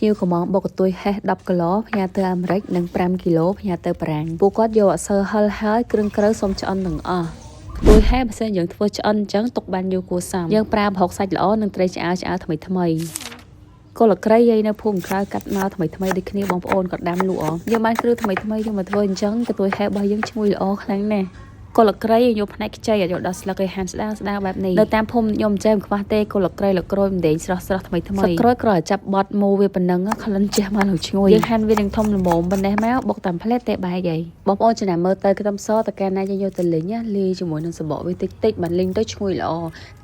ភ្ញៀវកម្ម៉ង់បុកកន្ទុយហេះ10គីឡូផ្ញើទៅអាមេរិកនិង5គីឡូផ្ញើទៅបារាំងពួកគាត់យកអក្សរហិលហើយគ្រឿងក្រៅសូមឆ្អិនទាំងអស់កន្ទុយហេះបើសិនយើងធ្វើឆ្អិនអញ្ចឹងទុកបានយូរគួរសមយើងប្រើប្រហុកសាច់ល្អនិងត្រីឆ្អើរឆ្អើរថ្មីថ្មីគល់ក្រីយាយនៅភូមិក្រៅកាត់មកថ្មីថ្មីដូចគ្នាបងប្អូនក៏ដាំលក់យើងបានគ្រឿងថ្មីថ្មីយកមកធ្វើអញ្ចឹងកន្ទុយហេះរបស់យើងឈ្ងុយល្អខ្លាំងណាស់គល់ក្រីយកផ្នែកខ្ចីឲ្យយកដល់ស្លឹកឲ្យហាន់ស្ដាងស្ដាងបែបនេះនៅតាមភូមិខ្ញុំចេះមិនខ្វះទេគល់ក្រីលក្រូយម្ដេងស្រស់ស្រស់ថ្មីថ្មីស្លឹកក្រូចក្រឲ្យចាប់បត់មូវាប៉ុណ្ណឹងក្លិនជះមកនឹងឈ្ងុយយើងហាន់វានឹងធំល្មមប៉ុណ្ណេះមកបុកតាមផ្លែទេបែកហីបងប្អូនចំណាំមើលទៅខ្ទឹមសតកាលណាយើងយកទៅលីងលាយជាមួយនឹងសបកវាតិចតិចបានលីងទៅឈ្ងុយល្អ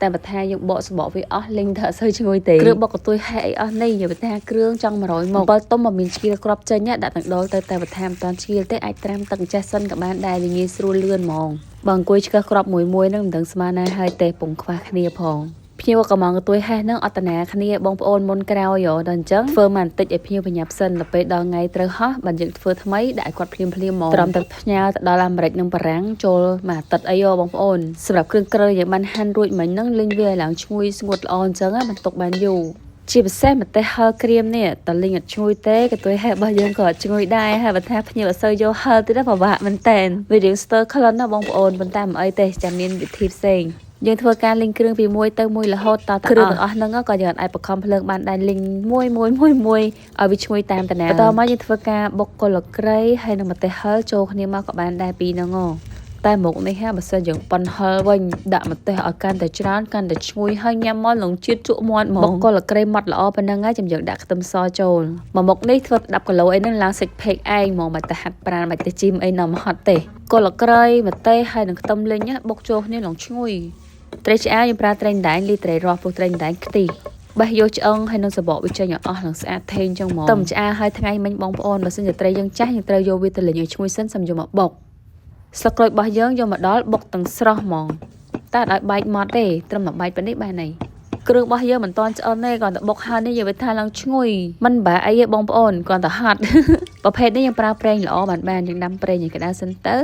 តែបើថាយើងបកសបកវាអស់លីងទៅអត់សូវឈ្ងុយទេគ្រឿងបុកកន្ទុយហេះអីអស់នេះនិយាយថាគ្រឿងចង់100មុខបើទុំមកមានឆ្កៀលក្របចេញដាក់ទាំងដុលទៅតែបើថាមិនតាន់ឆ្កៀលទេអាចត្រាំទឹកចេះសិនក៏បានដែរវាងាយស្រួលលឿនហ្មងបើអង្គុយឆ្កឹះក្របមួយមួយនឹងមិនដឹងស្មានណាហើយទេពងខ្វះគ្នាផងភ្ញៀវកម្ម៉ង់កន្ទុយហេះនឹងអត់តាណាគ្នាបងប្អូនមុនក្រោយដល់អញ្ចឹងធ្វើមកបន្តិចឲ្យភ្ញៀវប្រញាប់សិនដល់ពេលដល់ថ្ងៃត្រូវហោះបានយើងធ្វើថ្មីដាក់ឲ្យគាត់ភ្លាមភ្លាមហ្មងត្រឹមតែផ្ញើទៅដល់អាមេរិកនិងបារាំងចូលមួយអាទិត្យអីហ៎បងប្អូនសម្រាប់គ្រឿងក្រៅយើងបានហាន់រួចមិញហ្នឹងលីងវាឲ្យឡើងឈ្ងុយស្ងួតល្អអញ្ចឹងបានទុកបានយូរជាពិសេសម្ទេសហឹរក្រៀមនេះតលីងអត់ឈ្ងុយទេកន្ទុយហេះរបស់យើងក៏អត់ឈ្ងុយដែរហើយបើថាភ្ញៀវអត់សូវយកហឹរទៀតពិបាកមែនតែនវារៀងស្ទើរក្លិនណាបងប្អូនប៉ុន្តែមិនអីទេចាំមានវិធីផ្សេងយើងធ្វើការលីងគ្រឿងពីមួយទៅមួយរហូតតតគ្រឿងទាំងអស់ហ្នឹងក៏យើងអាចបង្ខំភ្លើងបានដែរលីងមួយមួយមួយមួយឲ្យវាឈ្ងុយតាមតាណាបន្តមកយើងធ្វើការបុកគល់ក្រីហើយនឹងម្ទេសហឹរចូលគ្នាមកក៏បានដែរពីរហ្នឹងតែមុខនេះហាបើសិនយើងប៉ុនហឹរវិញដាក់ម្ទេសឲ្យកាន់តែច្រើនកាន់តែឈ្ងុយហើយញ៉ាំមកលងជាតិជក់មាត់ហ្មងបុកគល់ក្រីម៉ត់ល្អប៉ុណ្ណឹងហើយចាំយើងដាក់ខ្ទឹមសចូលមួយមុខនេះធ្វើ10គីឡូអីហ្នឹងឡើង six pack ឯងហ្មងមិនទៅហាត់ប្រាណមិនទៅgym អីណាមហត់ទេគល់ក្រីម្ទេសហើយនឹងខ្ទឹមលីងបុកចូលគ្នាលងឈ្ងុយត្រីឆ្អើរយើងប្រើត្រីដែងលីត្រីរស់ព្រោះត្រីដែងខ្ទិះបេះយកឆ្អឹងហើយនឹងសបកវាចេញឲ្យអស់នឹងស្អាតថេងចឹងហ្មងតំឆ្អើរហើយថ្ងៃមិញបងប្អូនបើសិនជាត្រីយើងចាស់យើងត្រូវយកវាទៅលីងឲ្យឈ្ងុយសិនសិនយកមកបុកស្លឹកក្រូចរបស់យើងយកមកដល់បុកទាំងស្រស់ហ្មងតែអត់ឲ្យបែកម៉ត់ទេត្រឹមតែបែកប៉ុណ្នេះបានហើយគ្រឿងរបស់យើងមិនតាន់ឆ្អិនទេគ្រាន់តែបុកហើយនេះយើងវាថាឡើងឈ្ងុយមិនបាអីទេបងប្អូនគ្រាន់តែហត់ ប្រភេទនេះយើងប្រើប្រេងល្អបានបានយើងដាំប្រេងឲ្យក្តៅសិនទៅ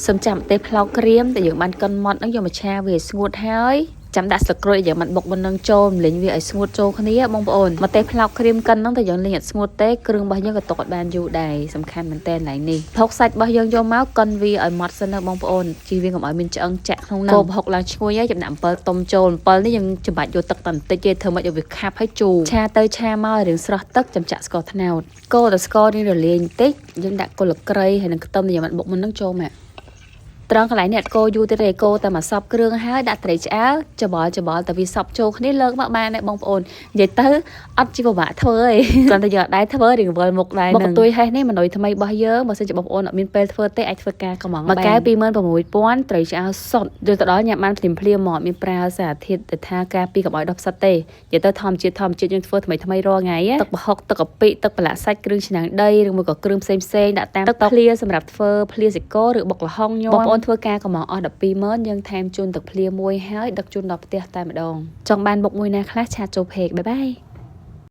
សំចាំម្ទេសផ្លោកក្រៀមតែយើងបានកិនម៉ត់ហ្នឹងយកមកឆាវាឲ្យស្ងួតហើយចាំដាក់ស្លឹកក្រូចយើងមិនបុកប៉ុណ្ណឹងចូលលីងវាឲ្យស្ងួតចូលគ្នាបងប្អូនម្ទេសផ្លោកក្រៀមកិនហ្នឹងតែយើងលីងអត់ស្ងួតទេគ្រឿងរបស់យើងក៏ទុកអត់បានយូរដែរសំខាន់មែនតើឡើយនេះផុកសាច់របស់យើងយកមកកិនវាឲ្យម៉ត់សិនណាបងប្អូនជិះវាកុំឲ្យមានឆ្អឹងចាក់ក្នុងហ្នឹងគោប្រហុកឡើងឈ្ងុយហើយចំដាក់អំពិលទុំចូលអំពិលនេះយើងច្បាច់យកទឹកតែបន្តិចទេធ្វើម៉េចឲ្យវាខាប់ហើយជូរឆាទៅឆាមកឲ្យរឿងស្រស់ទឹកចាំចាក់ស្ករត្នោតកូរតែស្ករនេះរលាយបន្តិចយើងដាក់គល់ក្រីហើយនឹងខ្ទឹមដែលយើងបានបុកមុនហ្នឹងចូលមកត្រង់កន្លែងនេះអត់កោយូរទេទេកោតែមកសពគ្រឿងហើយដាក់ត្រីឆ្អើរច្បល់ច្បល់តែវាសពចូលគ្នាលើកមកបានដែរបងប្អូននិយាយទៅអត់ជាពិបាកធ្វើទេគ្រាន់តែយើងអត់ដែរធ្វើរៀងវិលមុខដែរហ្នឹងមកកន្ទុយហេះនេះមនុយថ្មីរបស់យើងបើសិនជាបងប្អូនអត់មានពេលធ្វើទេអាចធ្វើការកម្ម៉ង់បានមួយកែវ26000ត្រីឆ្អើរសុទ្ធយកទៅដល់ញ៉ាំបានភ្លាមភ្លាមមកមានប្រើសារធាតុទៅថាការពីកុំឲ្យដុះផ្សិតទេនិយាយទៅធម្មជាតិធម្មជាតិយើងធ្វើថ្មីថ្មីរាល់ថ្ងៃទឹកប្រហុកទឹកកាពិទឹកប្រឡាក់សាច់គ្រឿងឆ្នាំងដីឬមួយក៏គ្រឿងផ្សេងផ្សេងដាក់តាមទឹកភ្លាសម្រាប់ធ្វើភ្លាសាច់គោឬបុកល្ហុងញ៉ាំបងប្អូនធ្វើការកម្ម៉ង់អស់120,000យើងថែមជូនទឹកភ្លាមួយហើយដឹកជូនដល់ផ្ទះតែម្ដងចង់បានមុខមួយណាខ្លះchat ចូល page bye bye.